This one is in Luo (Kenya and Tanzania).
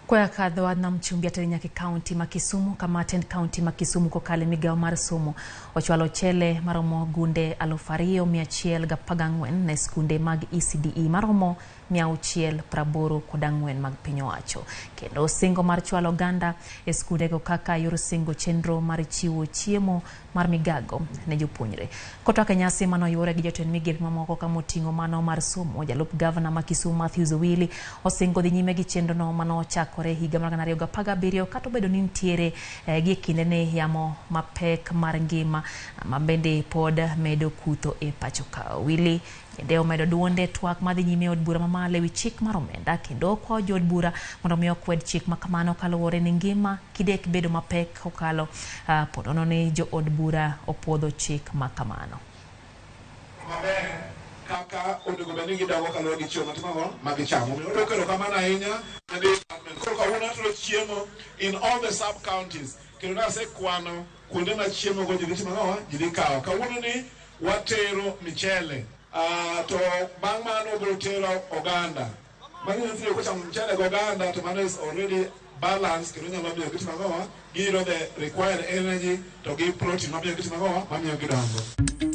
Koa ka dho wadh nam chumbi ateri nyaka e kaunti ma Kisumu kama tend kaunti ma Kisumu kokalo e migawo mar somo ochwalo ochele maromo gunde 2114 ne skunde mag ECDE maromo 684 mag piny owacho kendo singo mar chwalo oganda e skundego kaka yor singo chenro mar chiwo chiemo mar migago ne jopuonjre. Kotwak e nyasi manoyuore gi jotend migepe mamoko kamoting'o mano mar somo, jalup gavana ma Kisumu Mathews Owili osingo dhi nyime gi chenrono manochakore higa mar 2017 kata obedo ni nitiere eh, gie kindeni yamo mapek mar ngima ma bende pod medo kutho e pacho ka. Owili Bende omedo duonde e twak madhi nyime e od bura mamalo ewi chik mar omenda kendo okwayo jood bura mondo mi okwed chik ma kamano kaluwore ni ngima kidek bedo mapek kokalo uh, ponono ni jood bura opuodho chik ma kamano. Maber kaka onego bed ni gidongo kaluwore gi chiemo matimo ang'o ma gichamo. Omiyo wadwoko erokamano ahinya ne department. Koro kawuono atero chiemo in all the sub counties kendo nasekwano kuonde ma chiemo go ji dhi timo ang'o ji dhi kawo. Kawuono ni Watero michele to bang' mano wabiro tero oganda. Mano nyithindo kochamo mchele gi oganda to mano is already balanced kendo nyalo miyo gitimo ang'owa giyudo the required energy to gi protein mamiyo gitimo ang'owa mamiyo gidongo.